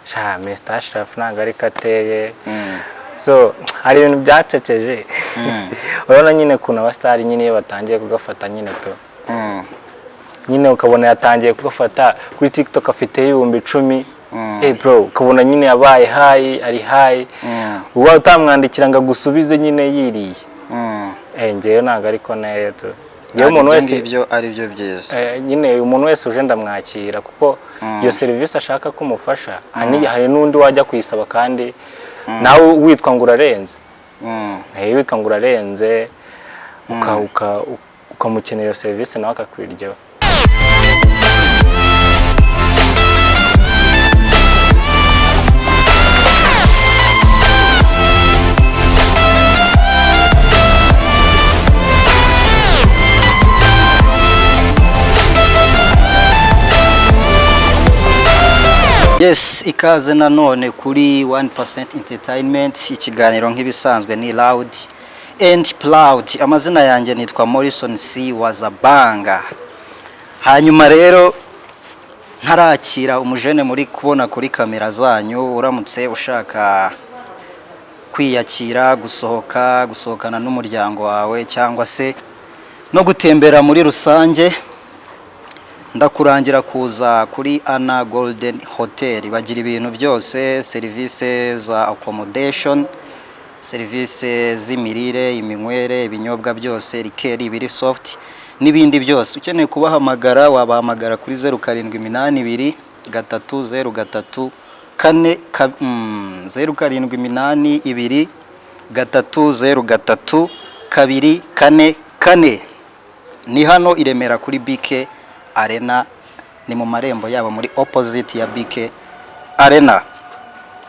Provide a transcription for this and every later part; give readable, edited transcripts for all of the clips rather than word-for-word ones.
Sha, Mr Ashraf ntabwo ariko ateye. So hari ibintu byaceceje. Urabona nyine ukuntu abasitari nyine iyo batangiye kugafata nyine tu, nyine ukabona yatangiye kugafata kuri TikTok afite 10,000. Eh bro, ukabona nyine yabaye high, ari high, uba utamwandikira ngo agusubize nyine yiriye. Eh, ngewe ntabwo ariko nayo tu. Ngewe Ntabwo umuntu ibyo wese ngibyo ari byo byiza. Eh, nyine umuntu wese uje ndamwakira, kuko iyo serivisi ashaka ko umufasha, hari n'undi wajya kuyisaba kandi nawe witwa ngo urarenze. Eh, witwa ngo urarenze, ukamukenera iyo serivisi nawe akakwiryaho. Yes, ikaze nanone kuri 1% Entertainment. Ikiganiro nk'ibisanzwe ni Loud and Proud. Amazina yanjye nitwa Morrison C Wazabanga. Hanyuma rero ntarakira umujene muri kubona kuri kamera zanyu, uramutse ushaka kwiyakira, gusohoka, gusohokana n'umuryango wawe cyangwa se no gutembera muri rusange, ndakurangira kuza kuri Ana Golden Hotel. Bagira ibintu byose: serivisi za accommodation, serivisi z'imirire, iminywere, ibinyobwa byose, liqueur, ibiri soft n'ibindi byose. Ukeneye kubahamagara wabahamagara kuri 0782 303 4 0782 303 244. Ni hano i Remera kuri BK Arena, ni mu marembo yabo muri opposite ya BK Arena.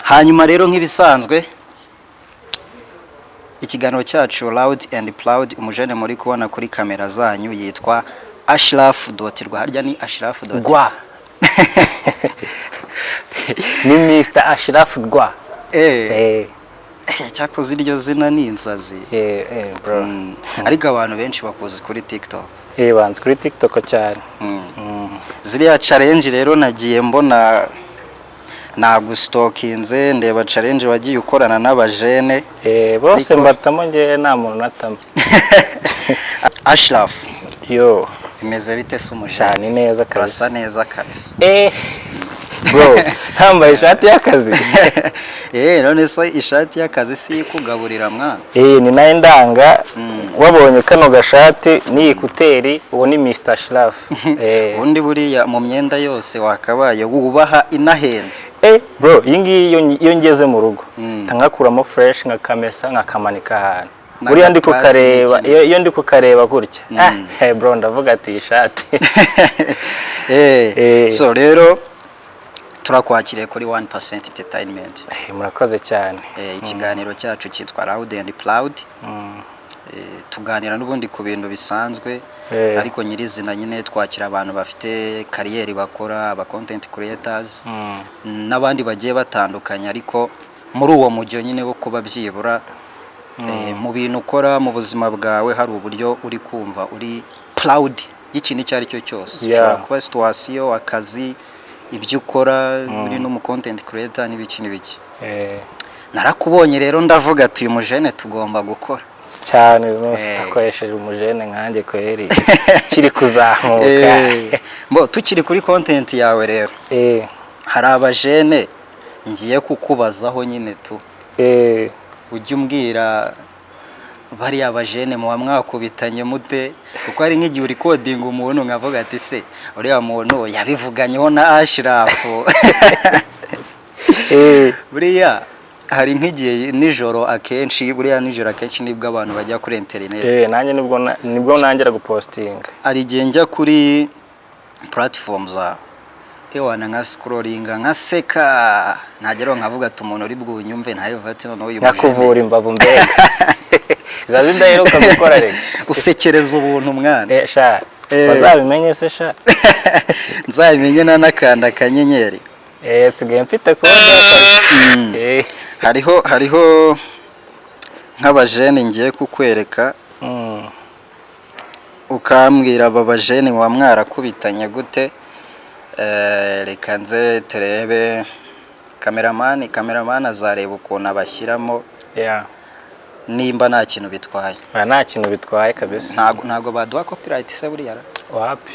Hanyuma rero nk'ibisanzwe ikiganiro cyacu Loud and Proud, umujene muri kubona kuri kamera zanyu yitwa Ashraf Dotirwa. Harya ni Ashraf dot Gwa, ni Mr Ashraf Gwa. Eh, eh. Cyakoze iryo zina ni insazi. Eh eh bro. Ariko abantu benshi bakuzi kuri TikTok. Eh, banzi kuri TikTok cyane. Ziriya challenge rero nagiye mbona, nagustalkinze ndeba challenge wagiye ukorana n'abajene. Eh, bose Ariko- mbatamo, ngewe nta muntu natamo. Ashraf. Yo. Bimeze bite se umujene? Shani neza Urasa kabisa. neza kabisa. Eh bro, ntambaye ishati y'akazi. Eh, none se ishati y'akazi si ikugaburira mwana? Eh, ni nayo ndanga. Wabonye kano gashati n'iyi kuteri, uwo ni Mr Ashraf, eh. Ubundi buriya mu myenda yose wakabaye wubaha inahenze. Eh bro, iyi ngiyi iyo ngeze mu rugo nkakuramo fresh, nkakamesa, nkakamanika ahantu. Buriya ndi N'agapasi kukareba n'iki. iyo ndi kukareba gutya, ah eh bro, ndavuga ati iyi shati. Eh, Eh. so rero turakwakiriye kuri 1% Entertainment. Eh, murakoze cyane. Eh, ikiganiro cyacu cyitwa Loud and Proud. Eh, tuganira n'ubundi ku bintu bisanzwe, ariko nyirizina nyine twakira abantu bafite carrière bakora, aba content creators n'abandi bagiye batandukanye, ariko muri uwo mujyo nyine wo kuba byibura mu bintu ukora mu buzima bwawe hari uburyo uri kumva uri proud y'ikintu icyo ari cyo cyose. Ushobora kuba situation, akazi, ibyo ukora, uri no mu content creator n'ibiki n'ibiki. Narakubonye rero ndavuga ati uyu mujene tugomba gukora. Cyane rwose. Eh. Utakoresheje umujene nkanjye kweri kiri kuzamuka. Eh, mbo tukiri kuri content yawe rero, hari abajene ngiye kukubazaho nyine tu, ujye umbwira bariya bajene muba mwakubitanye mute, kuko hari nk'igihe uri kodinga umuntu nkavuga ati se uriya muntu yabivuganyeho na Ashraf? Buriya hari nk'igihe nijoro akenshi, buriya nijoro akenshi nibwo abantu bajya kuri interineti. Eh, nanjye nibwo nangira gupostinga. Hari igihe njya kuri platform zawe, ewana, nka scrollinga nkaseka, ntageraho nkavuga ati umuntu uri bwunyumve ntari ati noneho uyu mujene Nkakuvura imbavu mbega ziba zidaheruka gukora reka. Usekereza ubuntu mwana. Eh sha. Eh. Bazabimenye se sha. Nzabimenye nanakanda akanyenyeri. Eh, nsigaye mfite kode y'akazi. Eh. Hariho nk'abajene ngiye kukwereka, ukambwira aba bajene muba mwarakubitanye gute. Eh, reka nze turebe Cameraman azareba ukuntu abashyiramo nimba nta kintu bitwaye. Oya, nta kintu bitwaye kabisa. Ntago baduha copyright se buriya ra? Wapi.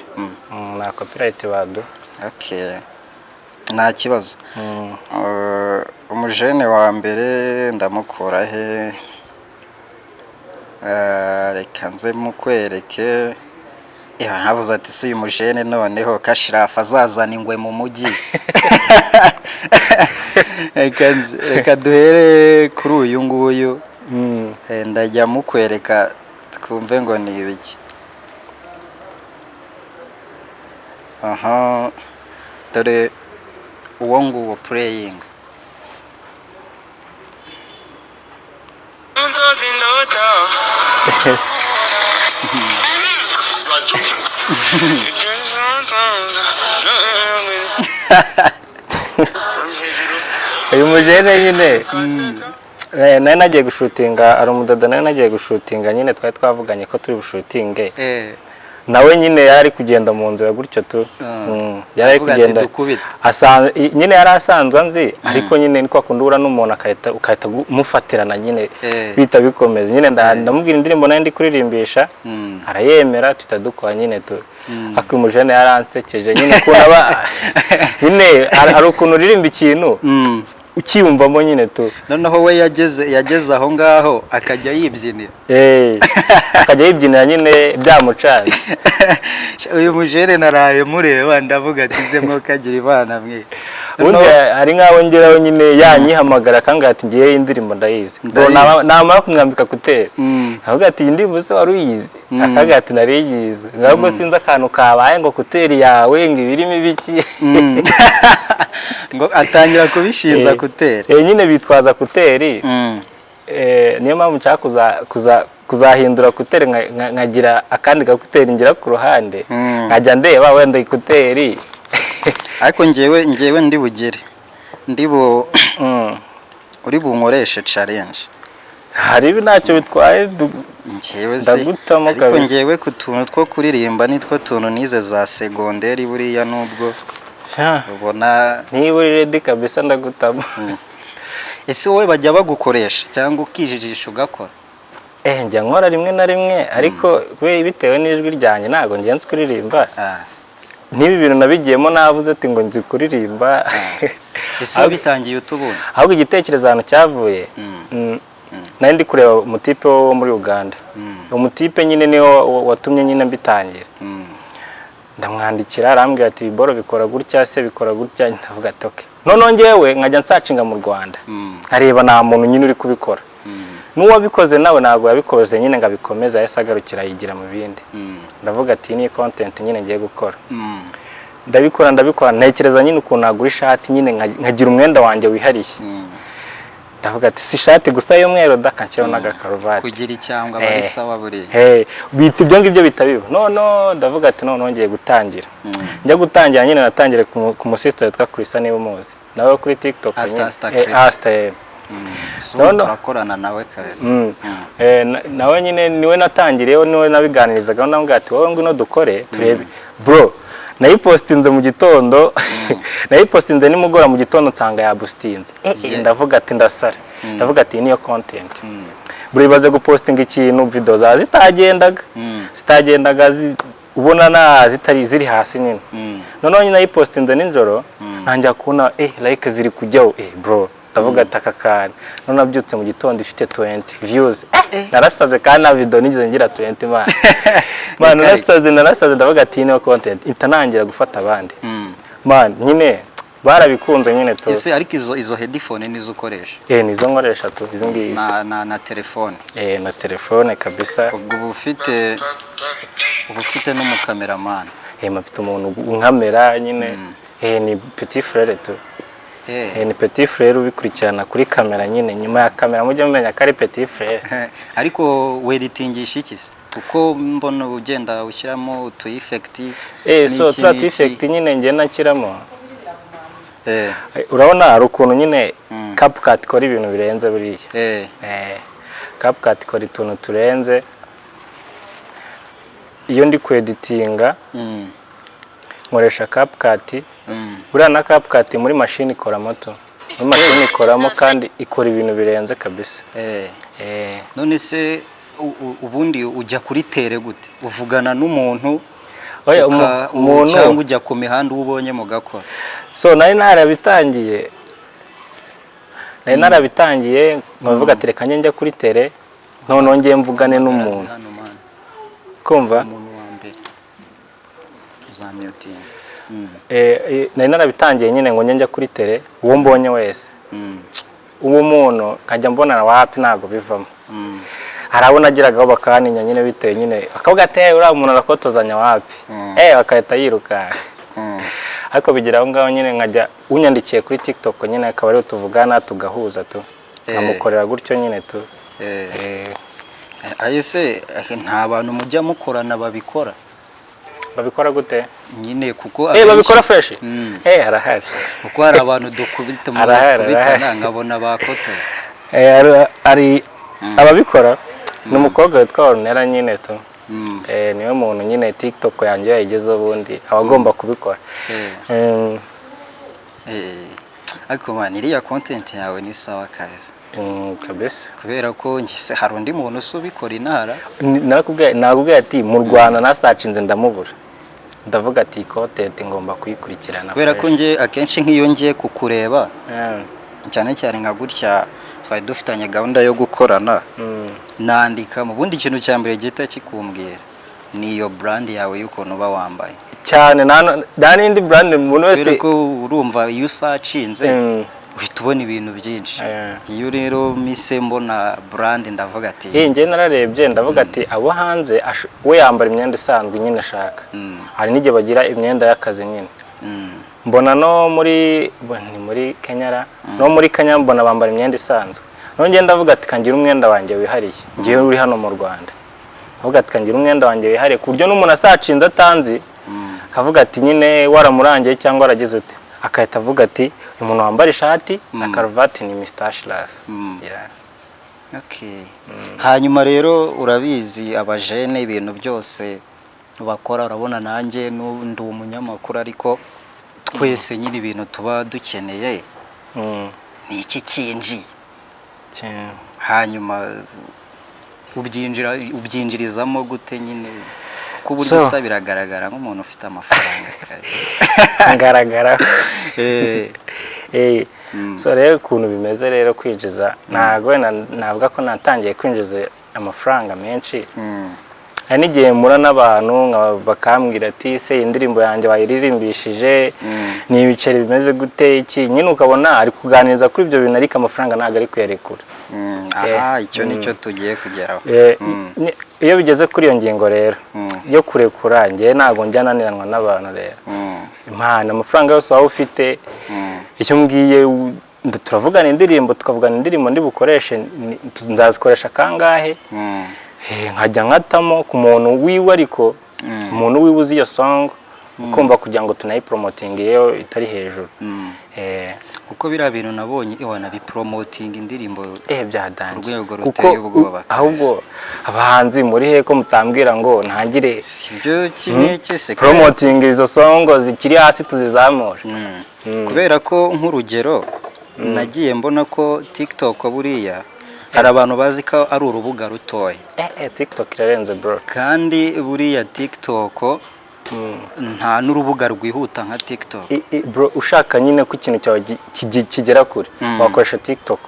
Nta copyright baduha. Okay, nta kibazo. Umujene wa mbere ndamukura he? Reka nze mukwereke. Ntavuze ati si uyu mujene noneho Kashirafu azazana ingwe mu mujyi. Reka duhere kuri uyu nguyu. Ndajya mukwereka twumve ngo ni ibiki. Aha, dore uwo nguwo playing. Inzozi ndota. Uyu mujene nyine, nari nagiye gushutinga, ari umudodo, nari nagiye gushutinga nyine, twari twavuganye ko turi bushutinge. Nawe nyine yari kugenda mu nzira gutyo tu. Yari ari Avuga ati, kugenda "Dukubite." Nyine yari asanzwe anzi, ariko nyine ni kwa kundi uhura n'umuntu ukahita umufatirana nyine, bihita bikomeza nyine. Ndamubwira indirimbo nari ndi kuririmbisha, arayemera, tuhita dukora nyine tu. Ariko uyu mujene yaransekeje nyine, ukuntu aba nyine hari ukuntu uririmba ikintu ukiyumvamo nyine tu. Noneho we yageze aho ngaho akajya yibyinira. Akajya yibyinira nyine byamucanze. Uyu mujene naraye mureba ndavuga ati ze mwokagira imana mwe. Ubundi hari nk'aho ngeraho nyine yanyihamagara akambwira ati ngiye iyi ndirimbo ndayizi. Ndayizi. Namara kumwambika kuteri, akavuga ati iyi ndirimbo se wari uyizi? Akavuga ati nariyizi. Ntabwo sinzi akantu kabaye ngo kuteri yawe ngo ibirimo ibiki. Ngo atangira kubishinza kuteri. Nyine bitwaza kuteri. Niyo mpamvu nshaka kuzahindura kuteri nkagira akandi gakuteri ngira ku ruhande, nkajya ndeba wenda ikuteri. Ariko ngewe ndi bugere ndi bu uri bunkoreshe challenge. Hari ibi ntacyo bitwaye. Ngewe se Ndagutamo ariko kabisa. ngewe ku tuntu two kuririmba nitwo tuntu nize za segonderi buriya nubwo ubona. Niba uri ready kabisa ndagutamo. Ese wowe bajya bagukoresha cyangwa ukijijisha ugakora? Njya nkora rimwe na rimwe, ariko kubera bitewe n'ijwi ryanjye ntabwo ngenzi kuririmba. N'ibi bintu nabigiyemo navuze ati ngo nzi kuririmba. Ese wabitangiye utubona? Ahubwo igitekerezo ahantu cyavuye, nari ndi kureba umutipe wo muri Uganda. Umutipe nyine niwe watumye nyine mbitangira. Ndamwandikira arambwira ati ibiboro bikora gutya se bikora gutya, ndavuga ati okay. Noneho ngewe nkajya nsacinga mu Rwanda, nkareba nta muntu nyine uri kubikora. N'uwabikoze nawe ntabwo yabikoze nyine ngo abikomeze, yahise agarukira yigira mu bindi. Ndavuga ati ni content nyine ngiye gukora. Ndabikora ntekereza nyine ukuntu nagura ishati nyine nkagira umwenda wanjye wihariye. Ndavuga ati si ishati gusa y'umweru daka nshyiraho n'agakaruvati. Kugira icyangwa bari sawa buriya. Bita ibyo ngibyo bitabiba. Noneho ndavuga ati noneho ngiye gutangira. Njya gutangira nyine natangire ku musisita witwa Chrissa niba umuzi. Nawe kuri TikTok Asta, nyine. Asta Chrissa. Asta. So turakorana nawe kabisa. Nawe nyine niwe natangiriyeho, niwe nabiganirizaga, ndamubwira ati wowe ngwino dukore turebe. Bro, nayipostinze mu gitondo, nayipostinze nimugoroba mu gitondo nsanga yabustinze. Ndavuga ati ndasara. Ndavuga ati niyo content. Bro, ibaze gupostinga ikintu video za zitagendaga. Zitagendaga ubona na zitari ziri hasi nyine. Noneho nyine nayipostinze nijoro ntangira kubona like ziri kujyaho, bro. Ndavuga ati aka kantu. None nabyutse mu gitondo ifite 20 views. Narasaze kandi na video nigeze ngira 20 man. Man, narasaze ndavuga ati niyo content. Itanangira gufata abandi. Man, nyine barabikunze nyine tu. Ese ariko izo headphone nizo ukoresha? Nizo nkoresha tu izo ngizi. Na telefone. Na telefone kabisa. Ubwo uba ufite n'umukameramani. Mfite umuntu unkamera nyine. Ni petit frère tu. Ni petit frère ubikurikirana kuri kamera nyine, nyuma ya kamera mujye mumenya ko ari petit frère. Ariko weditingisha iki se? Kuko mbona ugenda ushyiramo utu effect. So turiya tu effect nyine ngenda nshyiramo. Urabona hari ukuntu nyine CapCut ikora ibintu birenze buriya. CapCut ikora utuntu turenze. Iyo ndi kweditinga nkoresha CapCut. Buriya na CapCut muri mashini ikora moto. Muri mashini ikoramo kandi ikora ibintu birenze kabisa. None se ubundi ujya kuri terrain gute? Uvugana n'umuntu Oya, umuntu cyangwa ujya ku mihanda, uwo ubonye mugakora? So nari narabitangiye nkavuga ati reka njye njya kuri terrain, noneho ngiye mvugane n'umuntu. Hano man. Kumva? Umuntu wa mbere uzamyotinga. Nari narabitangiye nyine ngo njye njya kuri terrain, uwo mbonye wese, uwo muntu nkajya mbona wapi, ntabwo bivamo. Hari abo nagiragaho bakaninya nyine, bitewe nyine bakavuga ati: "Eh, uriya muntu arakotozanya wapi." Bakahita yirukanka. Ariko bigira aho ngaho nyine nkajya unyandikiye kuri TikTok nyine akaba ariwe tuvugana, tugahuza tu, nkamukorera gutyo nyine tu. Aye se nta bantu mujya mukorana babikora? Babikora gute? Nyine kuko Babikora fresh. Harahari. Kuko hari abantu dukubita mu Arahari, bakubitana arahari. nkabona bakotoye. Hari ababikora, ni umukobwa witwa Ornella nyine tu. Niwe muntu nyine TikTok yanjye yayigezeho, ubundi aba agomba kubikora. Ariko man, iriya content yawe ni sawa kazi. Kabisa. Kubera ko njye se hari undi muntu se ubikora intara? Narakubwiye, nakubwiye ati mu Rwanda nasacinze ndamubura, ndavuga ati content ngomba kuyikurikirana Kubera ko fresh. njye akenshi nk'iyo ngiye kukureba, cyane cyane nka gutya twari dufitanye gahunda yo gukorana, nandika mu bundi kintu cya mbere gihita kikumbwira ni iyo brand yawe y'ukuntu uba wambaye. Cyane, nta n'indi brand umuntu wese Kubera ko urumva iyo usacinze uhita ubona ibintu byinshi. Iyo rero mise mbona brand ndavuga ati Njye nararebye ndavuga ati abo hanze we yambara imyenda isanzwe nyine ashaka. Hari n'igihe bagira imyenda y'akazi nyine. Mbona no muri ni muri Kenya ra, no muri Kenya mbona bambara imyenda isanzwe. None ngenda ndavuga ati kangira umwenda wanjye wihariye, ngewe uri hano mu Rwanda, ndavuga ati kangira umwenda wanjye wihariye ku buryo n'umuntu asacinze atanzi, akavuga ati nyine waramurangiye cyangwa waragize ute, agahita avuga ati uyu muntu wambara ishati na karuvati ni Mr. Ashraf. Yeah. Okay. Hanyuma rero urabizi abajene ibintu byose bakora, urabona nanjye ndi umunyamakuru, ariko twese nyine ibintu tuba dukeneye ni iki cyinjiye. Hanyuma ubyinjirizamo gute nyine, kuko uburyo usa biragaragara nk'umuntu ufite amafaranga kare. Ngaragara. So rero ukuntu bimeze rero, kwinjiza ntabwo wenda navuga ko natangiye kwinjiza amafaranga menshi. Hari n'igihe mpura n'abantu bakambwira ati se iyi ndirimbo yanjye wayiririmbishije, ni ibiceri bimeze gute iki, nyine ukabona ari kuganiriza kuri ibyo bintu ariko amafaranga ntabwo ari kuyarekura. Aha icyo nicyo tugiye kugeraho. Iyo bigeze kuri iyo ngingo rero yo kurekura, njyewe ntabwo njya naniranwa n'abantu rero. Impano, amafaranga yose waba ufite, icyo mbwiye turavugana indirimbo, tukavugana indirimbo ndi bukoreshe, nzazikoresha kangahe. Nkajya nkatamo ku muntu wiwe, ariko umuntu wiwe uzi iyo song, ukumva kugira ngo tunayipromotinge iyo itari hejuru. Kuko biriya bintu nabonye ewana bipromotinga indirimbo Byadanje. ku rwego Kuko ruteye ubwoba kabisa. Ahubwo abahanzi muri he ko mutambwira ngo ntangire Ibyo iki n'iki se? promoting izo song zikiri hasi tuzizamure. Kubera ko nk'urugero nagiye mbona ko TikTok buriya hari abantu bazi ko ari urubuga rutoya. TikTok irarenze bro. Kandi buriya TikTok nta n'urubuga rwihuta nka TikTok. Bro, ushaka nyine ko ikintu cyawe kigera kure, wakoresha TikTok.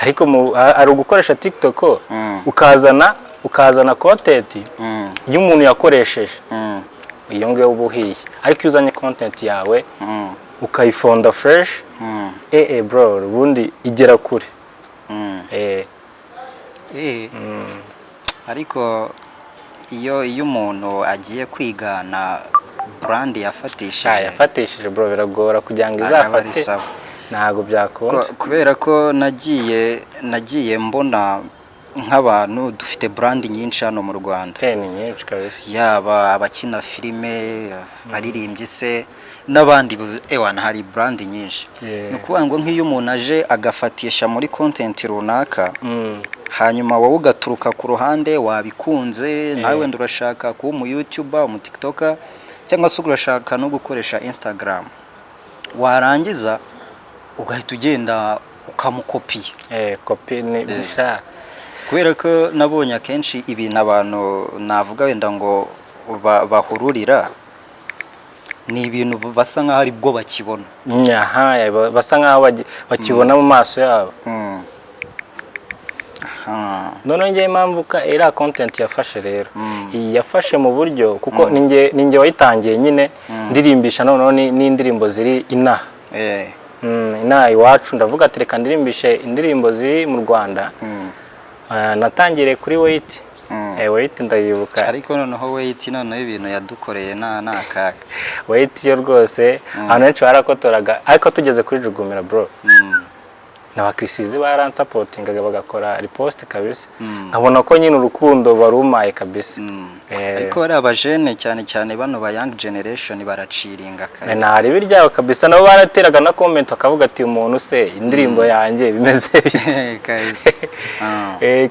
Ariko hari ugukoresha TikTok ukazana content y'umuntu yakoresheje, iyo ngiyo uba uhiye. Ariko iyo uzanye content yawe ukayifonda fresh, bro, ubundi igera kure. Ariko iyo umuntu agiye kwigana brand yafatishije, yafatishije bro, biragora kugira ngo ntabwo aba ari izafate. sawa. Ntabwo byakunda. Kubera ko nagiye mbona nk'abantu dufite brand nyinshi hano mu Rwanda. Ni nyinshi kabisa. Yaba abakina filime, abaririmbyi se n'abandi, ewana hari brand nyinshi. Ni ukuvuga ngo nk'iyo umuntu aje agafatisha muri content runaka, hanyuma wowe ugaturuka ku ruhande wabikunze, nawe wenda urashaka kuba umu YouTuber, umu TikToker, cyangwa se urashaka no gukoresha Instagram, warangiza Ugahita ugenda ukamukopiya. Kopi ni sha. Kubera ko nabonye akenshi ibintu abantu, navuga wenda ngo bahururira, ni ibintu basa nk'aho ari bwo bakibona. Aha, basa nk'aho bakibona mu maso yabo. Noneho ngewe impamvu ka iriya content yafashe rero, iyi yafashe mu buryo kuko ninjye wayitangiye nyine, ndirimbisha noneho n'indirimbo ziri inaha. Inaha iwacu, ndavuga ati reka ndirimbishe indirimbo ziri mu Rwanda. Natangiriye kuri Wait. Wait ndayibuka. Ariko noneho Wait, noneho ibintu yadukoreye nta akaga. Wait yo rwose abantu benshi barakotoraga, ariko tugeze kuri Jugumira, bro, n'abakirisizi baransupportingaga, bagakora repost kabisa, nkabona ko nyine urukundo barumaye kabisa. Ariko bari abajene, cyane cyane bano ba young generation, baraciringa kabisa. Ntari biryabo kabisa, nabo barateraga na comment bakavuga ati: "Uyu muntu se indirimbo yanjye bimeze bite?" Kabisa.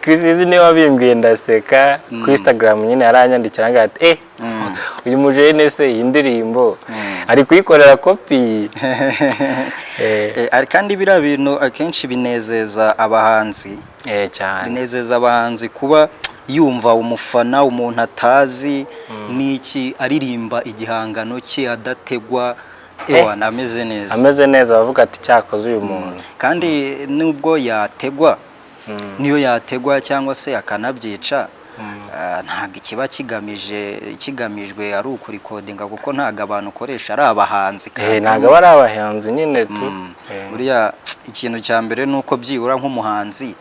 Chris Easy niwe wabimbwiye, ndaseka. Kuri Instagram nyine yaranyandikira ngo ati: "Uyu mujene se iyi ndirimbo ari kuyikorera kopi?" Kandi biriya bintu akenshi binezeza abahanzi. Cyane. Binezeza abahanzi kuba yumva umufana, umuntu atazi n'iki, aririmba igihangano cye adategwa, ewana ameze neza. Ameze neza, bavuga ati: "Cyakoze uyu muntu." Kandi nubwo yategwa, niyo yategwa cyangwa se akanabyica, ntabwo ikiba kigamije kigamijwe ari ukurecordinga, kuko ntabwo abantu ukoresha ari abahanzi. Ntabwo aba ari abahanzi nyine tu. Buriya ikintu cya mbere ni uko byibura nk'umuhanzi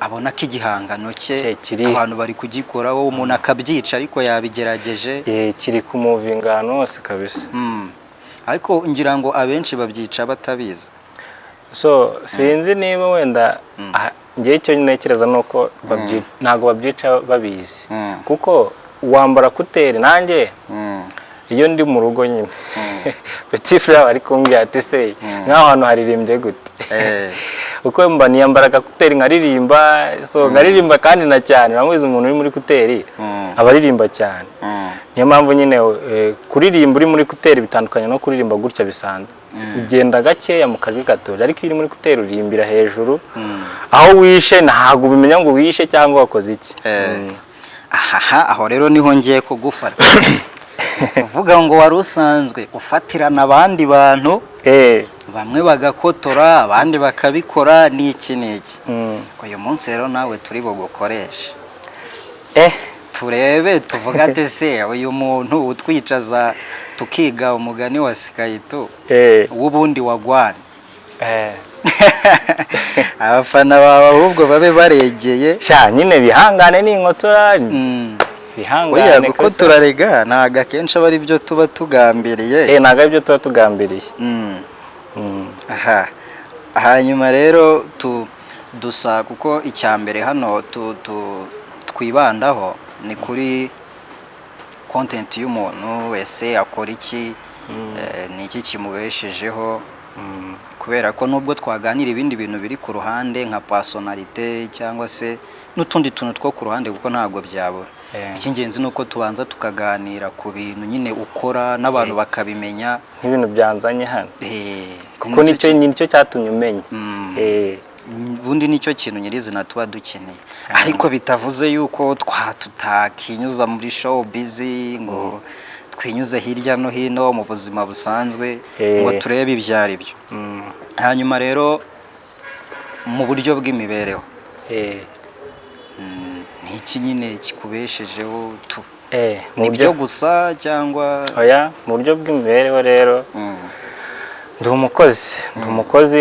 abona ko igihangano cye Cye kiri- abantu bari kugikoraho, umuntu akabyica ariko yabigerageje. Kiri kumuvinga ahantu hose kabisa. Ariko ngira ngo abenshi babyica batabizi. So sinzi niba wenda njyewe icyo ntekereza ni uko ntabwo babyica babizi, kuko wambara écouteurs, nanjye iyo ndi mu rugo nyine, petit frère ari kumbwira ati: "Se nk'aho hantu haririmbye gute?" Kuko mba niyambaraga écouteurs nkaririmba, so nkaririmba kandi na cyane. Uramuzi, umuntu uri muri écouteurs aba aririmba cyane. Niyo mpamvu nyine kuririmba uri muri écouteurs bitandukanye no kuririmba gutya bisanzwe. Ugenda gakeya mu kajwi gatuje, ariko iyo uri muri écouteurs uririmbira hejuru, aho wishe ntabwo ubimenya ngo wishe cyangwa wakoze iki. Ahaha, aho rero niho ngiye kugufata, uvuga ngo wari usanzwe ufatirana abandi bantu, bamwe bagakotora, abandi bakabikora n'iki n'iki. Uyu munsi rero nawe turi bugukoreshe, turebe, tuvuga ati: "Se uyu muntu utwicaza tukiga umugani wa Sikayito w'ubundi wagwana?" Abafana bawe ahubwo babe baregeye. Sha nyine bihangane, ni inkotora. Bihangane Oya, kabisa. gukotora rega ntabwo akenshi aba ari byo tuba tugambiriye. Ntabwo ari byo tuba tugambiriye. Aha, hanyuma rero tu dusa, kuko icya mbere hano tu, tu, twibandaho ni kuri content y'umuntu. Ese akora iki? Ni iki kimubeshejeho? Kubera ko nubwo twaganira ibindi bintu biri ku ruhande nka personnalité cyangwa se n'utundi tuntu two ku ruhande, kuko ntabwo byabura, icy'ingenzi ni uko tubanza tukaganira ku bintu nyine ukora n'abantu bakabimenya. Nk'ibintu byanzanye hano, kuko nicyo nicyo cyatumye umenya. Ubundi nicyo kintu nyirizina tuba dukeneye, ariko bitavuze yuko twa tutakinyuza muri showbiz ngo twinyuze hirya no hino mu buzima busanzwe ngo turebe ibyo ari byo. Hanyuma rero mu buryo bw'imibereho, ni iki nyine kikubeshejeho tu? Mu Ni buryo byo gusa cyangwa? Oya, mu buryo bw'imibereho rero, ndi umukozi,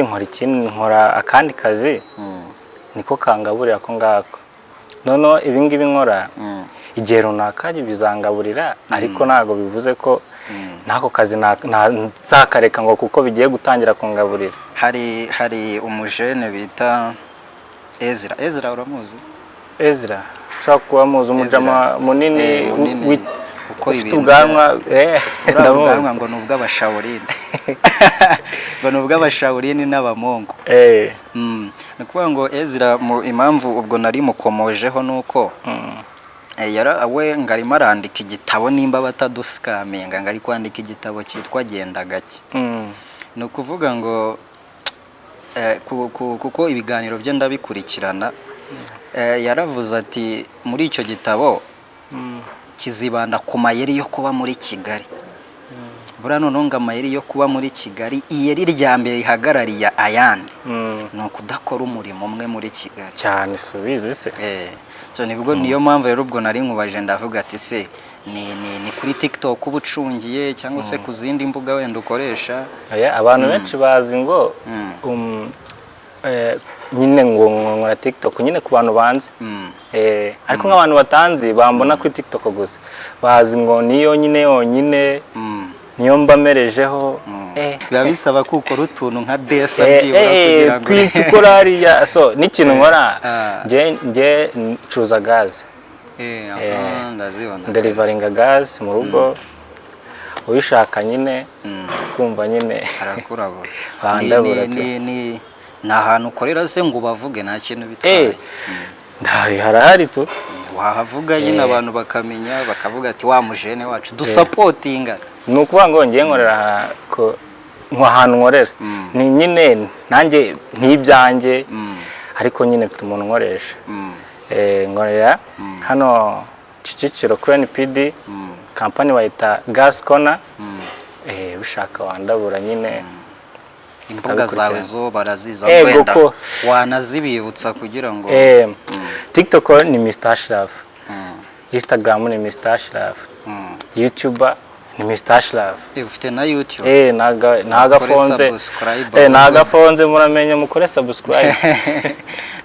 nkora ikindi, nkora akandi kazi, niko kangaburira ako ngako. Noneho ibi ngibi nkora, igihe runaka bizangaburira, ariko ntabwo bivuze ko n'ako kazi nzakareka ngo kuko bigiye gutangira kungaburira. Hari umujene bita Ezra. Ezra uramuzi? Ezra ushobora kuba muzi, umujama Ezra. munini, Munini, ukora ufite ibintu ubwanwa, buriya ndamuzi. Ubwanwa ngo ni ubw'abashawurini, ngo ni ubw'abashawurini n'abamongo. Ni ukuvuga ngo Ezra, mu impamvu ubwo nari mukomojeho ni uko we ngo arimo arandika igitabo, nimba bataduscaminga, ngo ari kwandika igitabo cyitwa Genda Gake. Ni ukuvuga ngo Kuko ibiganiro bye ndabikurikirana. Yaravuze ati muri icyo gitabo kizibanda ku mayeri yo kuba muri Kigali. Buriya noneho ngo amayeri yo kuba muri Kigali, iyeri rya mbere rihagarariye ayandi ni ukudakora umurimo umwe muri Kigali. Cyane, subizi se. So nibwo niyo mpamvu rero ubwo nari nkubaje, ndavuga ati se ni kuri TikTok uba ucungiye cyangwa se ku zindi mbuga wenda ukoresha? Oya, abantu benshi bazi ngo nyine ngo nkora TikTok nyine ku bantu banzi. Ariko nk'abantu batanzi bambona kuri TikTok gusa, bazi ngo niyo nyine yonyine, niyo mbamerejeho. Biba bisaba ko ukora utuntu nka desa byibura kugira ngo kwita ukora hariya. So n'ikintu nkora, nge ncuruza gaze. Aha, ndazibona. Ndeliveringa gaze mu rugo, uyishaka nyine kumva nyine Arakurabura. Bandabura tu. Ni ahantu ukorera se ngo ubavuge? Nta kintu bitwaye. Harahari tu. Wahavuga nyine abantu bakamenya, bakavuga ati wa mujene wacu dusapotinga. Ni ukuvuga ngo ngiye nkorera ahantu nkorera ni nyine nanjye ntibyanjye, ariko nyine mfite umuntu nkoresha. Nkorera hano Kicukiro kuri NPD, kampani bayita Gas Corner. Ushaka wandabura nyine. Imbuga zawe zo baraziza? Ego Wenda ko. wanazibibutsa kugira ngo TikTok ni Mr Ashraf, Instagram ni Mr Ashraf, YouTube ni Mr Ashraf. Ufite na YouTube? Nagafonze. Subscribe. Nagafonze, muramenye mukore subscribe.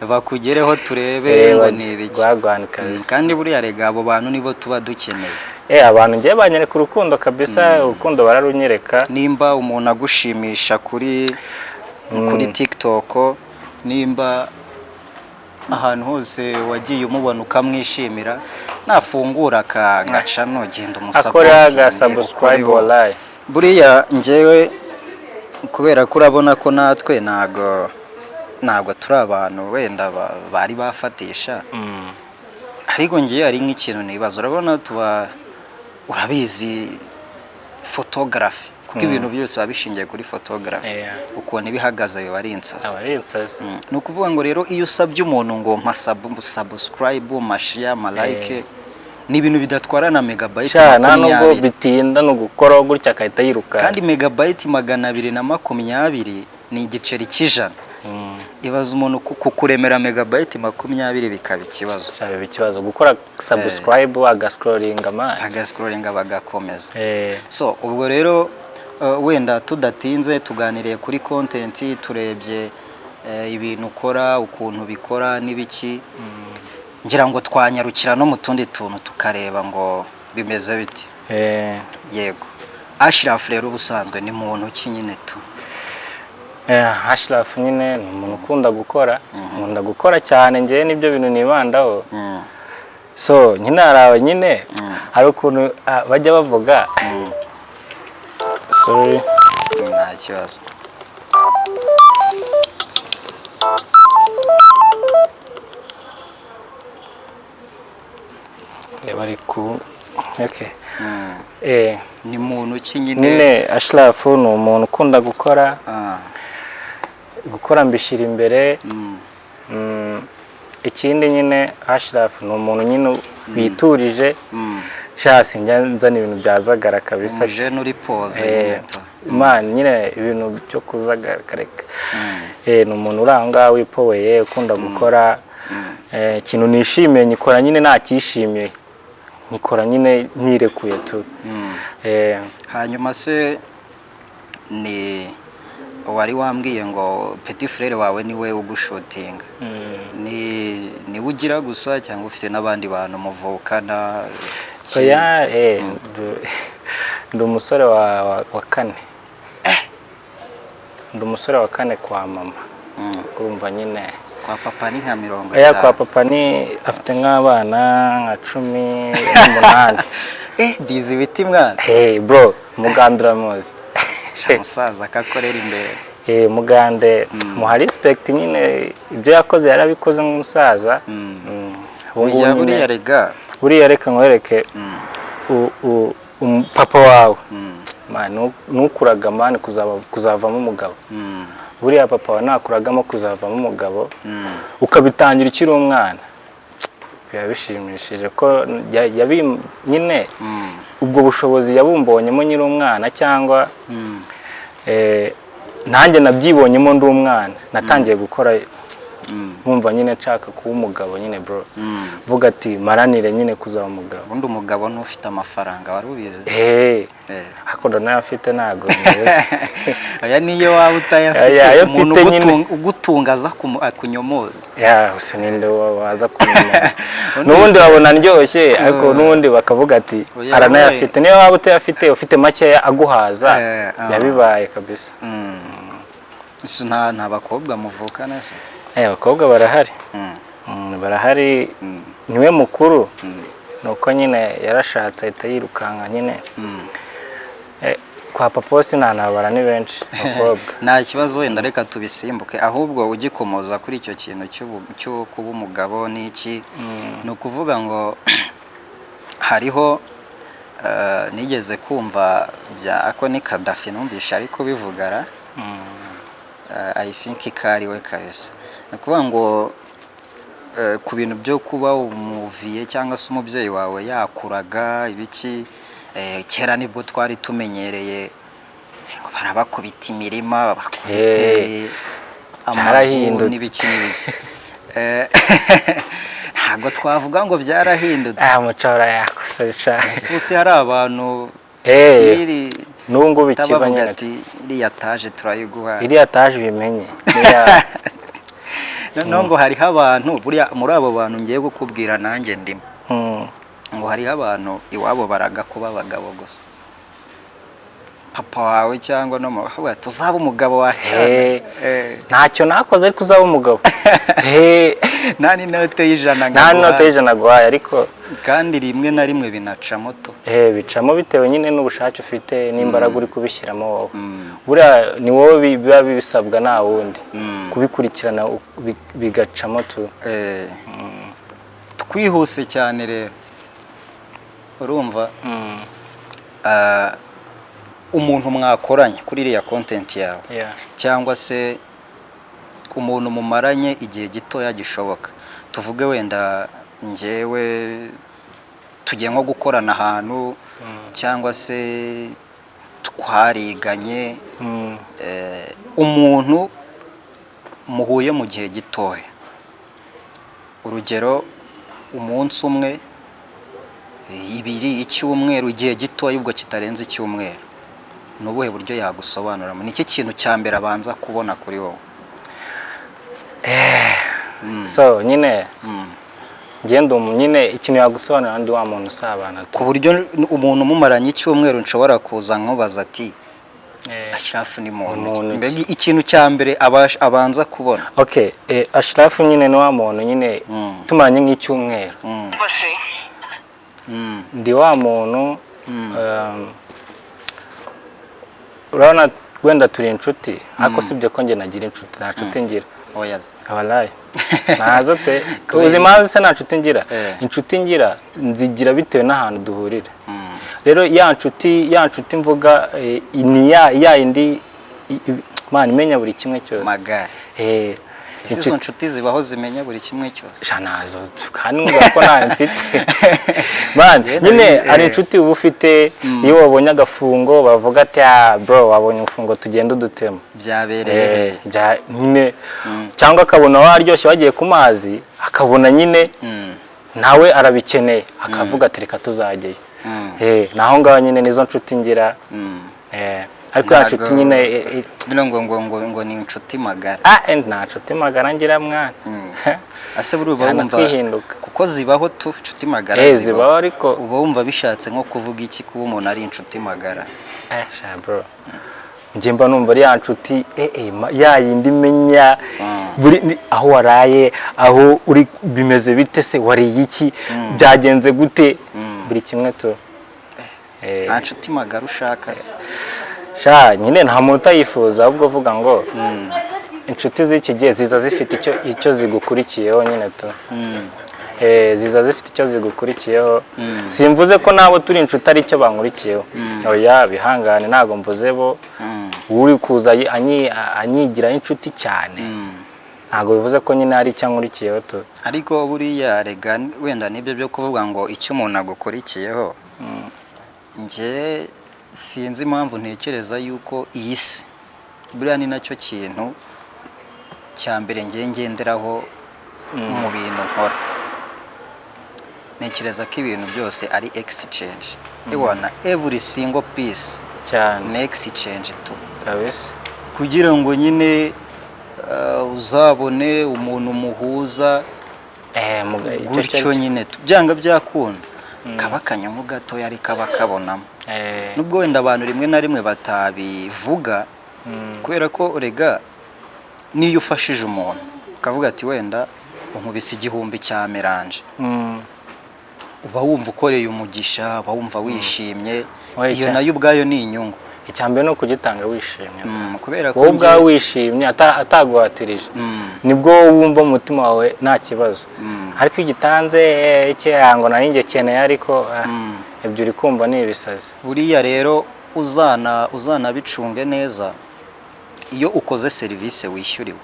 Bakugereho turebe ngo ni ibiki. Gwagwan kabisa. Kandi buriya rega abo bantu nibo tuba dukeneye. Abantu ngiye banyereka urukundo kabisa, urukundo bararunyereka. Nimba umuntu agushimisha kuri TikTok, nimba ahantu hose wagiye umubona ukamwishimira, nafungura aka gacano genda Akora aga umusapotinge subscribe. ukoreho. Wallahi. Buriya njyewe kubera ko urabona ko natwe ntabwo turi abantu wenda bari bafatisha, ariko ngewe hari nk'ikintu nibaza. Urabona tuba, urabizi, photography, kuko ibintu byose biba bishingiye kuri photography, ukuntu iba ihagaze biba ari insazi. Aba ari insazi. Ni ukuvuga ngo rero iyo usabye umuntu ngo mpa subscribe, ma share, ma like, ni ibintu bidatwara na megabyte Sha, nta nubwo 20. bitinda, no gukoraho gutya akahita yiruka. Kandi megabyte 220 ni igiceri cy'ijana. Ibaza umuntu kukuremera megabyte 20 bikaba ikibazo. Sha, biba ikibazo gukora subscribe agascrollinga man. Agascrollinga bagakomeza. So ubwo rero wenda tudatinze, tuganiriye kuri content, turebye ibintu ukora, ukuntu bikora n'ibiki, ngira ngo twanyarukira no mu tundi tuntu tukareba ngo bimeze bite. Yego, Ashraf rero ubusanzwe ni muntu ki nyine tu? Ashraf nyine ni umuntu ukunda gukora, nkunda gukora cyane njyewe, nibyo bintu nibandaho. So nyine hari aba nyine hari ukuntu bajya bavuga, sorry. Nta kibazo. Bari ku, okay. Ni muntu ki nyine? Nyine Ashraf ni umuntu ukunda gukora. Gukora mbishyira imbere. Ikindi nyine Ashraf ni umuntu nyine witurije. Sha, sinjya nzana ibintu byazagara kabisa. Umujene uri pose nyine tu. Man, nyine ibintu byo kuzagara kareka. Ni umuntu uri aho ngaho wipoweye, ukunda gukora. Ikintu nishimiye nyikora nyine ntacyishimiye, nyikora nyine nirekuye tu. Hanyuma se ni wari wambwiye ngo petit frère wawe niwe ugushutinga, ni niwe ugira gusa cyangwa ufite n'abandi bantu muvukana? Oya, ndi umusore wa kane, ndi umusore wa kane kwa mama. Urumva nyine. Kwa papa ni nka mirongo Oya, kwa itanu. papa ni afite nk'abana nka 18. Dizi ibiti mwana. Hey bro, Mugande uramuzi? Sha, musaza akakorera imbere. Mugande muha respect nyine, ibyo yakoze yarabikoze nk'umusaza. Ubu ngubu Burya nyine- buriya rega Buriya reka nkwereke, papa wawe, man, nukuraga man kuzavamo umugabo. Buriya papa wawe nakuragamo kuzavamo umugabo, ukabitangira ukiri umwana, biba bishimishije ko nyine ubwo bushobozi yabumbonyemo nyiri umwana, cyangwa nanjye nabyibonyemo ndi umwana. Natangiye gukora nkumva nyine nshaka kuba umugabo nyine, bro, vuga ati maranire nyine kuzaba umugabo. Ubundi umugabo n'ufite amafaranga, wari ubizi? Hey, ariko ndanayafite, ntabwo mbizi. Aya niyo waba utayafite, Aya, ayo umuntu mfite nyine. Ugutunga aza akunyomoza. Ya, gusa ninde waza kunyomoza? N'ubundi babona ndyoshye, ariko n'ubundi bakavuga ati Oya, aranayafite. Niyo waba utayafite, ufite makeya aguhaza, yabibaye kabisa. Ese nta bakobwa muvukana se? Abakobwa barahari. Barahari. Niwe mukuru. Nuko nyine yarashatse, ahita yirukanka nyine. Kwa papa sinanabara, ni benshi abakobwa. Nta kibazo, wenda reka tubisimbuke. Ahubwo ugikomoza kuri icyo kintu cyo kuba umugabo n'iki, ni ukuvuga ngo hariho nigeze kumva bya ako ni Kadafi, numvishe ariko bivugara. I think ko ari we kabisa. Ni ukuvuga ngo ku bintu byo kuba umuviye cyangwa se umubyeyi wawe yakuraga ibiki, kera nibwo twari tumenyereye ngo barabakubita imirima, babakubite amazu Byarahindutse. n'ibiki n'ibiki. Ntabwo twavuga ngo byarahindutse. Ah, mucora yakoze. Ese ubu se hari abantu still N'ubu ngubu ikiba bavuga nyine ati iriya taje turayiguha? Iriya taje ubimenye. Noneho ngo hariho abantu, buriya muri abo bantu ngiye kukubwira nanjye ndimo, ngo hariho abantu iwabo baraga kuba abagabo gusa, papa wawe cyangwa no mu tuzaba umugabo wa cyane. Ntacyo nakoze ariko uzaba umugabo. Nta n'inote y'ijana Nta n'inote nguhaye. y'ijana aguhaye, ariko Kandi rimwe na rimwe binacamo to. Bicamo bitewe nyine n'ubushake ufite n'imbaraga uri kubishyiramo wowe. Buriya ni wowe biba bisabwa, nta wundi kubikurikirana, bigacamo tu. Twihuse cyane rero, urumva, umuntu mwakoranye kuri iriya content yawe cyangwa se umuntu mumaranye igihe gitoya gishoboka, tuvuge wenda njyewe tugiye nko gukorana ahantu cyangwa se twariganye, umuntu muhuye mu gihe gitoya, urugero umunsi umwe, ibiri, icyumweru, igihe gitoya ubwo kitarenze icyumweru, ni ubuhe buryo yagusobanuramo? Ni iki kintu cya mbere abanza kubona kuri wowe? So nyine ngenda nyine ikintu yagusobanurira, ndi wa muntu usabana tu. Ku buryo umuntu umumaranye icyumweru nshobora kuza nkubaza ati Ashirafu ni muntu ki? Muntu ki? Mbega ikintu cya mbere abanza kubona. Okay, Ashirafu nyine ni wa muntu nyine tumaranye nk'icyumweru, ndi wa muntu, urabona wenda turi inshuti, ariko sibyo ko njye nagira inshuti, nta nshuti ngira. Oya se. Abalayi ntazo pe. Kubera Uzi impamvu se nta nshuti ngira? Inshuti ngira nzigira bitewe n'ahantu duhurira. Rero ya nshuti mvuga, ni ya yindi man imenya buri kimwe cyose. Magara. Ese izo nshuti zibaho zimenya buri kimwe cyose? Sha, nazo kandi numva ko ntayo mfite, man. Yenda Nyine hari inshuti uba ufite, iyo wabonye agafungo bavuga ati: "Ah bro, wabonye umufungo, tugende udutema." Byabereye he? Nyine cyangwa akabona waryoshye wagiye ku mazi, akabona nyine nawe arabikeneye, akavuga ati: "Reka tuzajyayo." Naho ngaho nyine nizo nshuti ngira. Ariko ya nshuti nyine Bino ngo ni inshuti magara. Ah, nta nshuti magara ngira, mwana. Ase buri uba wumva Yanakwihinduka. kuko zibaho tu, inshuti magara Zibaho ariko uba wumva bishatse nko kuvuga iki kuba umuntu ari inshuti magara? Sha bro, njye mba numva ari ya nshuti ya yindi imenya buri aho waraye, aho uri, bimeze bite se, wariye iki, byagenze gute, buri kimwe tu. Nta nshuti magara ushaka se? Sha nyine nta muntu utayifuza, ahubwo uvuga ngo inshuti z'iki gihe ziza zifite icyo zigukurikiyeho nyine tu. Ziza zifite icyo zigukurikiyeho. Simvuze ko nabo turi inshuti ari icyo bankurikiyeho, oya, bihangane, ntabwo mvuze bo. Uri kuza anyigira inshuti cyane, ntabwo bivuze ko nyine hari icyo ankurikiyeho tu. Ariko buriya rega wenda nibyo byo kuvuga ngo icyo umuntu agukurikiyeho, njye sinzi impamvu ntekereza yuko iyi si buriya ni nacyo kintu cya mbere ngiye ngenderaho mu bintu nkora. Ntekereza ko ibintu byose ari exchange, iwana every single piece cyane ni exchange tu. Kabisa. Kugira ngo nyine uzabone umuntu muhuza Icyo gutyo cyo- nyine byanga byakunda kaba akanyungu gatoya ariko aba akabonamo, nubwo wenda abantu rimwe na rimwe batabivuga, kubera ko rega niyo ufashije umuntu ukavuga ati wenda unkubise 1000 cya meranje, uba wumva ukoreye umugisha, uba wumva wishimye. Oya, Iyo nayo ubwayo ni inyungu. Icya mbere ni ukugitanga wishimye. Kubera ko Wowe ubwawe wishimye, ataguhatirije, nibwo wumva mu mutima wawe nta kibazo. Ariko iyo ugitanze ngo nari njye keneye, ariko ibyo uri kumva ni ibisazi. Buriya rero uzanabicunge neza, iyo ukoze serivisi wishyuriwe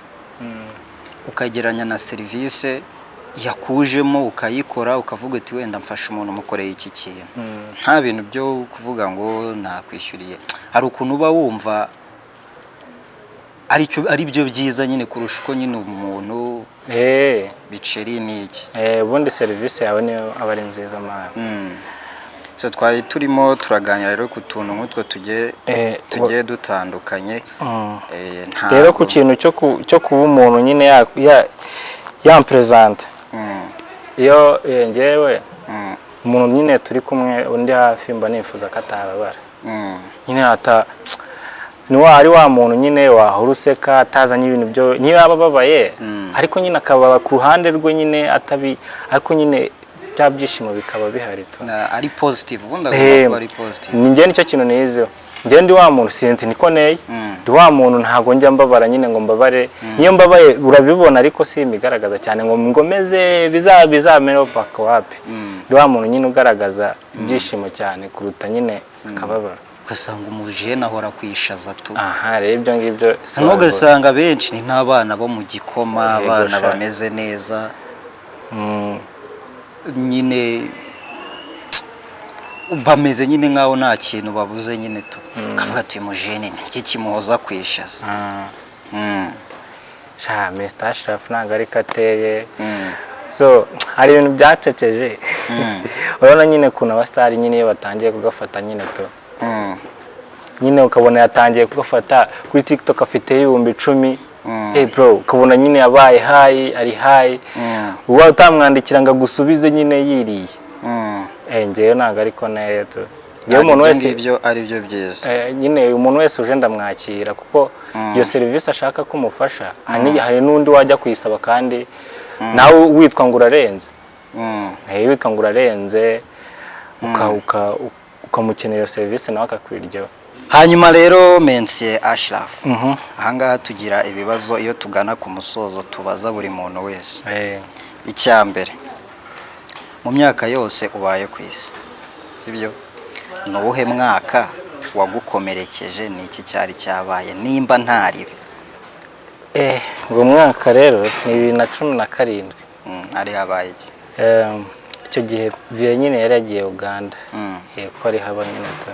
ukagereranya na serivisi yakujemo ukayikora ukavuga uti wenda mfasha umuntu mukoreye iki kintu, nta bintu byo kuvuga ngo nakwishyuriye, hari ukuntu uba wumva ari byo byiza nyine kurusha uko nyine umuntu biceri ni iki. Ubundi serivisi yawe niyo aba ari nziza, man. So twari turimo turaganira rero ku tuntu nk'utwo tugiye tugiye dutandukanye. Rero ku kintu cyo kuba umuntu nyine yamperezanta, iyo njyewe umuntu nyine turi kumwe undi hafi, mba nifuza ko atababara. Nyine ata ni wa ari wa muntu nyine wahora useka, atazanye ibintu byo niyo yaba ababaye, ariko nyine akaba ku ruhande rwe nyine atabi, ariko nyine bya byishimo bikaba bihari tu. Ari positive, ubundi agomba kuba ari positive. Ni njye nicyo kintu nizeho. Njye ndi wa muntu, sinzi niko neye, ndi wa muntu ntabwo njya mbabara nyine ngo mbabare. Niyo mbabaye urabibona, ariko si imigaragaza cyane ngo ngomeze bizamere paka wapi. Ndi wa muntu nyine ugaragaza ibyishimo cyane kuruta nyine akababaro. Ugasanga umujene ahora kwishaza tu. Aha rero ibyo ngibyo si Noneho wabibona. Ugasanga benshi ni n'abana bo mu gikoma, Yego, abana sha. bameze neza nyine, bameze nyine nk'aho nta kintu babuze nyine tu, ukavuga ati uyu mujene ni iki kimuhoza kwishaza? Sha, Mr. Ashraf ntabwo ariko ateye. So hari ibintu byaceceje. Urabona nyine ukuntu abasitari nyine iyo batangiye kugafata nyine tu, nyine ukabona yatangiye kugafata kuri TikTok afite 10,000. Hey bro, ukabona nyine yabaye high, ari high, uba utamwandikira ngo agusubize nyine yiriye. Ngewe ntabwo ariko neye tu. Ngewe Ntabwo umuntu ibyo wese ngibyo ari byo byiza. Nyine umuntu wese uje ndamwakira, kuko iyo serivisi ashaka ko umufasha hari n'undi wajya kuyisaba kandi nawe witwa ngo urarenze. Witwa ngo urarenze, ukamukenera iyo serivisi nawe akakwiryaho. Hanyuma rero Mensier Ashraf, ahangaha tugira ibibazo iyo tugana ku musozo tubaza buri muntu wese. Icya mbere, mu myaka yose ubaye ku isi, sibyo, ni uwuhe mwaka wagukomerekeje? Ni iki cyari cyabaye nimba ntaribe? Uwo mwaka rero ni 2017. Hari habaye iki? Icyo gihe Vieux nyine yari yagiye Uganda. Kuko ari haba nyine tu.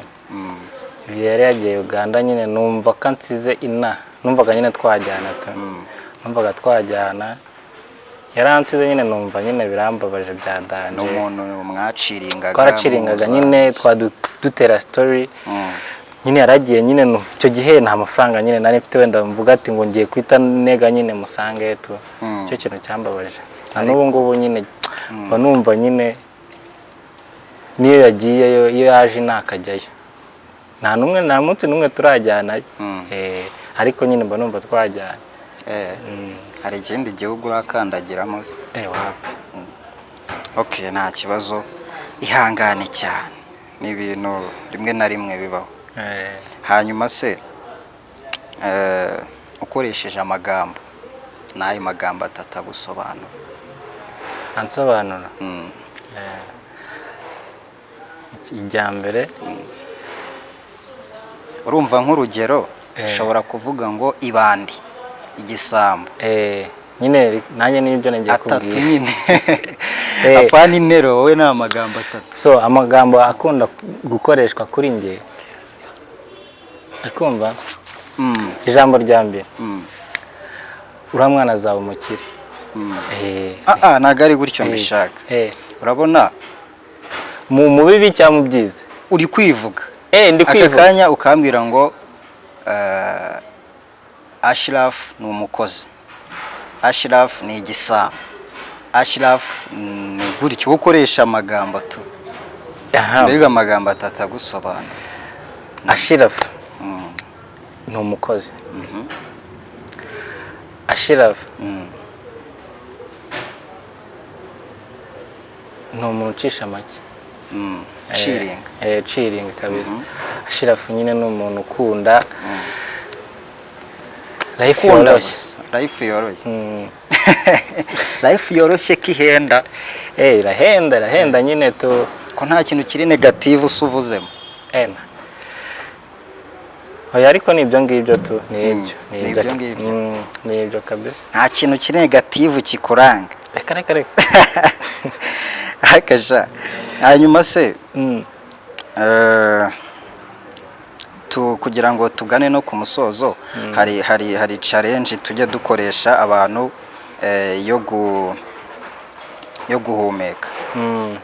Vieux yari yagiye Uganda nyine, numva ko ansize ina, numvaga nyine twajyana tu, numvaga twajyana, yaransize nyine, numva nyine birambabaje bya Ni danger. umuntu mwaciringaga? Twaraciringaga Muza- nyine, dutera story. Nyine yaragiye nyine, icyo gihe nta mafaranga nyine nari mfite wenda mvuga ati ngo ngiye kwita nega nyine musange tu. Icyo kintu cyambabaje na n'ubu ngubu nyine mba numva nyine niyo yagiyeyo, iyo yaje ntakajyayo, nta n'umwe, nta munsi n'umwe turajyanayo. Ariko nyine mba numva twajyana. Hari ikindi gihugu urakandagiramo se? Wapi. Okay, nta kibazo, ihangane cyane, ni ibintu rimwe na rimwe bibaho. Hanyuma se ukoresheje amagambo, n'ayo magambo atatu agusobanura? Ansobanura? Ijya mbere Urumva nk'urugero Ushobora kuvuga ngo ibandi, igisambo. Nyine nanjye nibyo nagiye Atatu kubwira. nyine. Apana intero, wowe ni amagambo atatu. So amagambo akunda gukoreshwa kuri njye, akumva ijambo rya mbere, uriya mwana azaba umukire. Ntabwo ari gutyo mbishaka. Urabona Mu bibi cyangwa mu byiza? Uri kwivuga. Ndi Aka kwivuga. kanya ukambwira ngo Ashraf ni umukozi, Ashraf ni igisambo, Ashraf ni gutyo. Ukoresha amagambo tu. Mbega amagambo atatu agusobanura. Ashraf ni umukozi. Ashraf ni umuntu ucisha make. Ciringa. Ciringa kabisa. Ashraf nyine ni umuntu ukunda life Ukunda yoroshye. gusa life yoroshye. Life yoroshye kihenda. Irahenda, irahenda nyine tu. Ko nta kintu kiri negative usuvuzemo. Oya, ariko ni ibyo ngibyo tu, ni ibyo, Ni ibyo ngibyo. Ni ibyo kabisa. Nta kintu kiri negative kikuranga. Reka reka reka. Akasha. Hanyuma se kugira ngo tugane no ku musozo, hari challenge tujya dukoresha abantu yo guhumeka.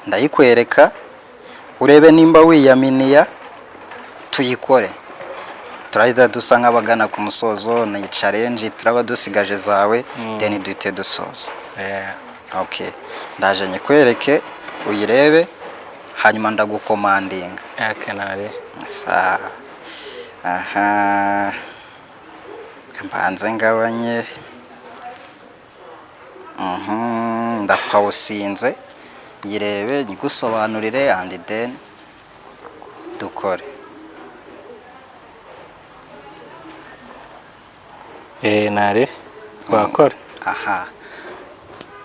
Ndayikwereka urebe nimba wiyaminiya, tuyikore. Turahita dusa nk'abagana ku musozo. Ni challenge turaba dusigaje zawe, then duhite dusoza. Okay, ndaje nyikwereke uyirebe, hanyuma ndagukomandinga. Okay, nari. Sawa. Aha, mbanze ngabanye. Ndapawusinze, yirebe nyigusobanurire and then dukore. Nari twakora. Aha,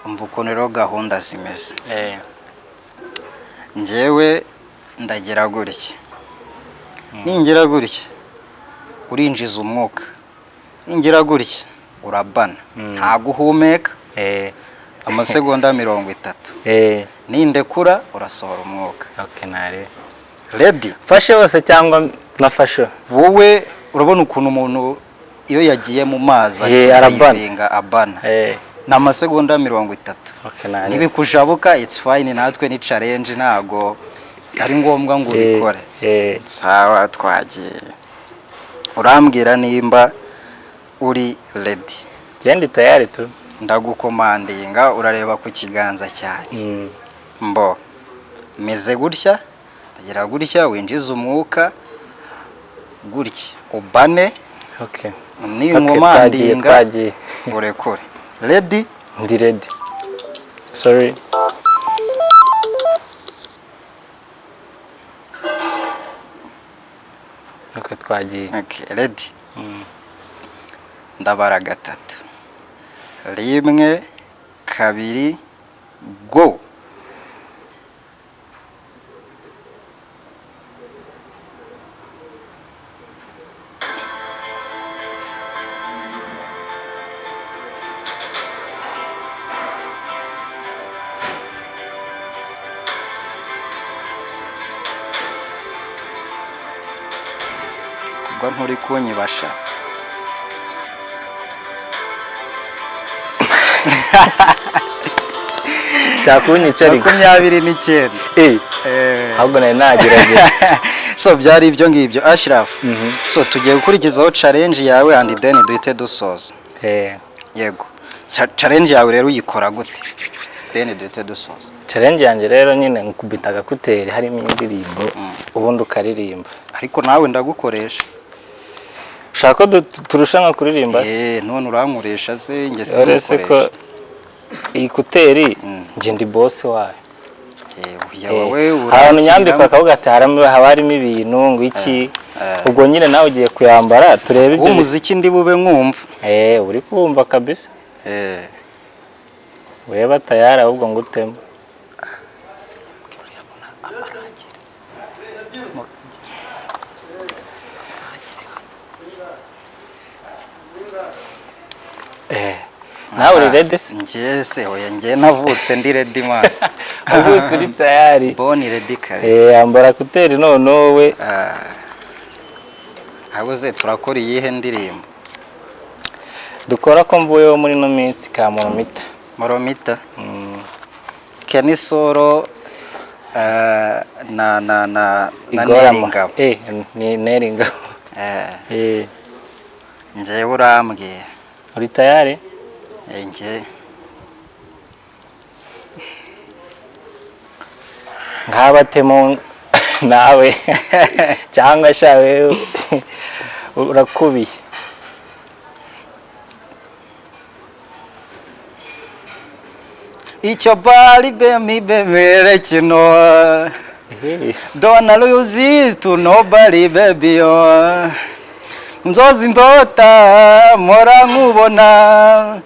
umva ukuntu rero gahunda zimeze. Njyewe ndagira gutya, ningira gutya urinjiza umwuka, ningira gutya urabana, ntabwo uhumeka. Amasegonda 30. Nindekura urasohora umwuka. Okay, nari. Ready? Fashe wose cyangwa nafashe? Wowe urabona ukuntu umuntu iyo yagiye mu mazi Arabana. arivinga abana. Ni amasegonda 30. Okay, nari. Nibikujabuka it's fine, natwe ni challenge, ntago ari ngombwa ngo ubikore. Sawa, twagiye. Urambwira nimba uri ready. Genda tayari tu. Ndagukomandinga, urareba ku kiganza cyanjye. Mbo meze gutya, ndagira gutya, winjiza umwuka gutya, ubane. Okay. Ninkomandinga Twagiye. urekure. Ready? Ndi ready. Sorry. Okay, twagiye. Okay, ready. Ndabara gatatu. 1 2 go. Ubwo nturi kunyibasha. Shaka kunyica ariko. 29. Ahubwo nari nagerageza. So byari ibyo ngibyo Ashraf. So tugiye gukurikizaho challenge yawe and then duhite dusoza. Yego. Challenge yawe rero uyikora gute? Then duhite dusoza. Challenge yanjye rero nyine nkubita agakuteri harimo indirimbo, ubundi ukaririmba. Ariko nawe ndagukoresha. Ushaka ko turushanwa kuririmba? None urankoresha se nge Uretse ko singukoresha. iyi kuteri nge ndi boss wayo. Wowe Ahantu nyambikwa akavuga ati haba harimo ibintu ngo iki. Ubwo nyine nawe ugiye kuyambara turebe ibyo. Umuziki ndi bube nkumva. Uri kumva kabisa. Weba tayari ahubwo ngutemo. Nawe uri ready se? Njye se? Oya, njye navutse ndi ready, man. Uvutse uri tayari. Born ready kabisa. Yambara écouteurs noneho we. Ah. Habuze turakora iyihe ndirimbo? Dukora ko mvuyeho muri ino minsi ka Moromita. Moromita. Kenny Solo na Igorama. Nel Ngabo. Ni Nel Ngabo. Njyewe urambwiye. Uri tayari? Njye Nkabatemo nawe cyangwa sha wewe urakubiye. Icyo bari bemi bemere kino. Don't lose it to nobody, baby, oh. Nzozi ndota mpora nkubona,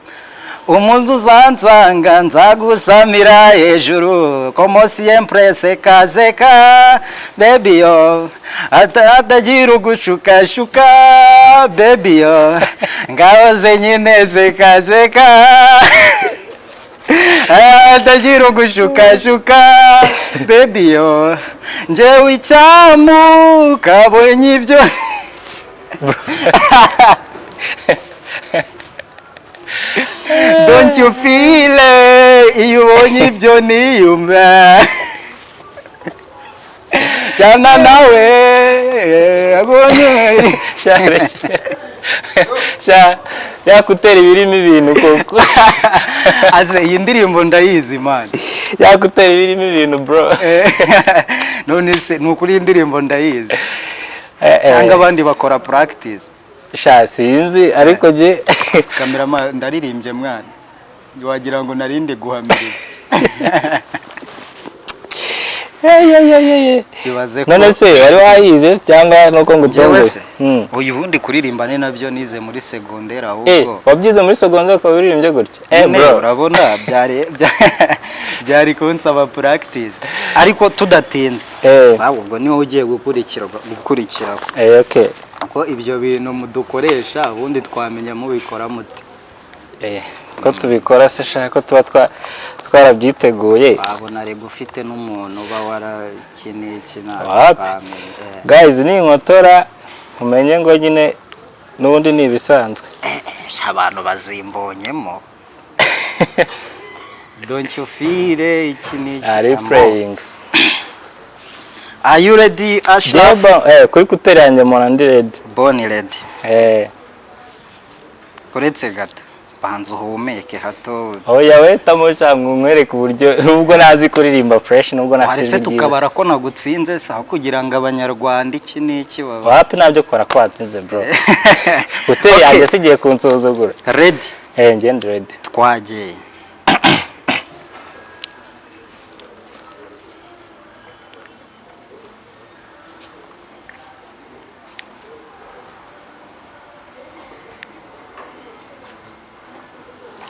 umunsi uzansanga nzagusamira hejuru como siempre, seka seka baby yo, atagira ugushukashuka baby yo, ngaho ze nyine seka seka, atagira ugushukashuka baby yo, njyewe icyamu kabonye ibyo. Don't you feel it? Iyo ubonye ibyo niyumva cyana nawe abonye. Sha, sha yakutera ibirimo ibintu koko. Aze iyi ndirimbo ndayizi, man. Yakutera ibirimo ibintu, bro. None se ni ukuri iyi ndirimbo ndayizi cyangwa abandi bakora practice? Sha, sinzi, ariko jye Cameraman, ndaririmbye mwana, wagira ngo narinde guhamiriza. Ye. Ibaze ko None se wari wayize cyangwa nuko ngo Njyewe utumve? se? Uyu ubundi kuririmba ni nabyo nize muri segonderi ahubwo. Wabyize muri segonderi ukaba uririmbye gutya? Nyine Bro. Urabona byari kunsaba practice, ariko tudatinze. Sawa, ubwo niwe ugiye gukurikira. Okay. Ko ibyo bintu mudukoresha ubundi twamenya mubikora muti? Ko tubikora se shaka ko tuba twarabyiteguye. Wabona rega ufite n'umuntu uba warakiniye iki. Wapi. Guys, ni inkotora umenye ngo nyine n'ubundi ni ibisanzwe. Abantu bazimbonyemo don't you feel iki n'iki. Ari praying. Are you ready, Ashraf? Jeba, kuri écouteurs yanjye mpora ndi ready. Born ready. Uretse gato, banza uhumeke hato. Oya, wetamo cyangwa nkwereke uburyo nubwo nazi kuririmba fresh, nubwo nafite Waretse ijwi ryiza. tukabara ko nagutsinze sawa, kugira ngo abanyarwanda iki n'iki baba Wapi, nabyo kora ko watsinze, bro. Écouteurs yanjye sigiye kunsuzugura. Ready? Njye ndi ready. Twagiye.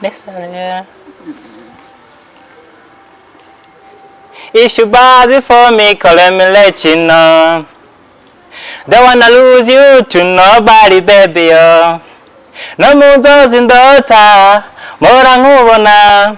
Listen, If you body for me, call let me let you know. Don't wanna lose you to nobody, baby, oh. No mu nzozi ndota, mpora nkubona.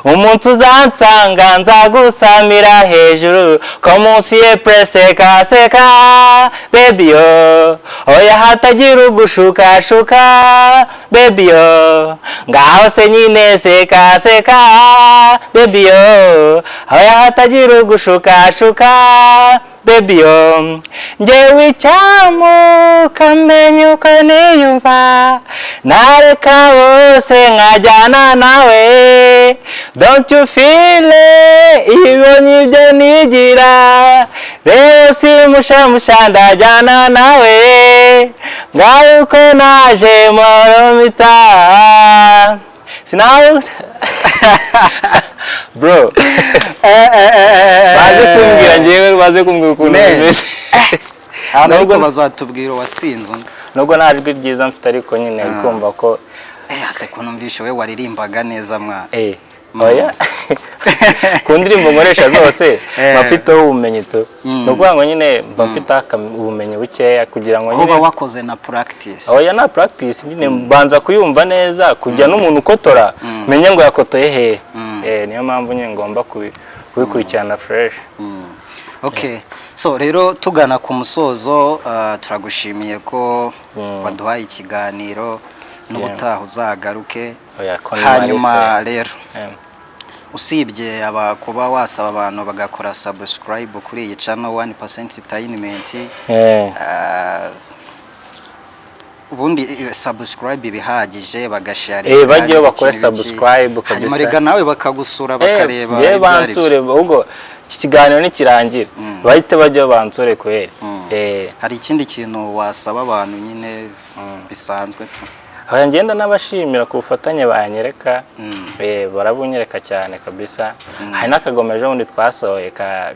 Umunsi uzansanga nzagusamira hejuru ko munsi ye seka seka baby yo, oya hatagira ugushukashuka baby yo, ngaho se nyine seka seka baby yo, oya hatagira ugushukashuka baby yo, njyewe icyamu kamenya uko niyumva nareka bose nkajyana nawe. Don't you feel it? Iyo ubonye ibyo nigira rero simushamusha ndajyana nawe, ngaho uko naje moromita sinawe, bro. Baze kumbwira njyewe, baze kumbwira ukuntu Man. bimeze. Ahantu ariko Nubwo bazatubwira uwatsinze undi. Nubwo nta jwi ryiza mfite, ariko nyine kumva ko Ase ko numvishe we waririmbaga neza, mwana. Oya, Ku ndirimbo nkoresha zose mba mfiteho ubumenyi tu. Mm. Ni ukuvuga ngo nyine mba mfite ubumenyi bukeya kugira ngo Aho uba nyine wakoze na practice. Oya, na practice nyine mbanza kuyumva neza kujya n'umuntu ukotora menye ngo yakotoye hehe. Niyo mpamvu nyine ngomba kubikurikirana fresh. Okay, so rero tugana ku musozo, turagushimiye ko waduhaye ikiganiro, n'ubutaha uzagaruke. Oya, ko ni Hanyuma Marise. rero, usibye aba kuba wasaba abantu bagakora subscribe kuri iyi channel 1% Entertainment, ubundi subscribe ibihagije, bagashare. Bajyeyo bakore subscribe kabisa. Hanyuma rega nawe bakagusura, bakareba Yewe, ibyo ari byo. bansure ubwo iki kiganiro nikirangira, bahite bajyayo bansure kweri. Hari ikindi kintu wasaba abantu nyine bisanzwe tu? Aho ngenda n'abashimira ku bufatanye banyereka. Barabunyereka cyane kabisa. Hari n'akagoma ejo bundi twasohoye ka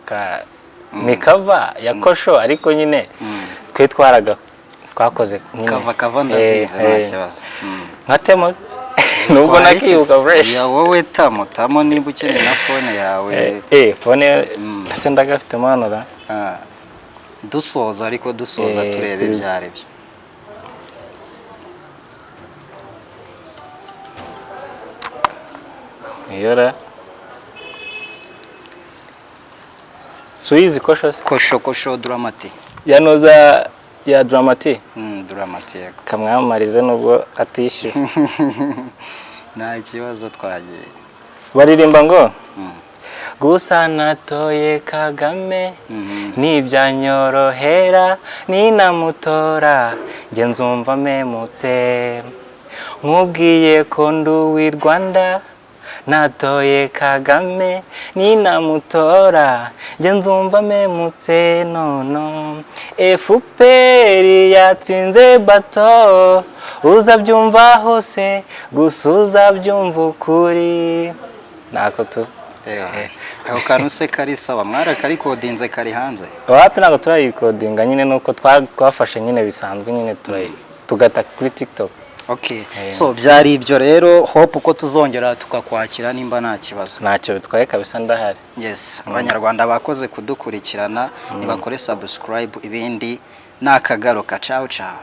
ni cover ya Kosho, ariko nyine twe twaraga twakoze nyine. Kava ndazizi, nta kibazo. Nka temo nubwo Twara nakibuka iki? fresh. Ya, wowe tamo tamo niba ukeneye na phone yawe. Phone ese ndagafite mano da? Ah, dusoza, ariko dusoza turebe ibyo ari byo. Niyora suyizi Kosho se? Kosho, Kosho Dramati. Yanoza ya Dramati. Dramati, yego. Kamwamamarize nubwo atishyuye. Nta kibazo, twagiye. Baririmba ngo gusa natoye Kagame ntibyanyorohera, ninamutora njye nzumva memutse, nkubwiye ko nduwi Rwanda natoye Kagame, ninamutora njye nzumva memutse. Nono FPR yatsinze bato, uzabyumva hose, gusa uzabyumva ukuri nako tu. Ewa. Ako kantu se kari sawa? Mwarakarikodinze, kari hanze? Wapi, ntabwo turayikodinga nyine, nuko twafashe nyine bisanzwe nyine tugata kuri TikTok. Okay, so byari ibyo rero. Hope uko tuzongera tukakwakira nimba nta kibazo. Ntacyo bitwaye kabisa, ndahari. Yes, Abanyarwanda bakoze kudukurikirana, nibakore subscribe, ibindi nakagaruka. Ciao ciao.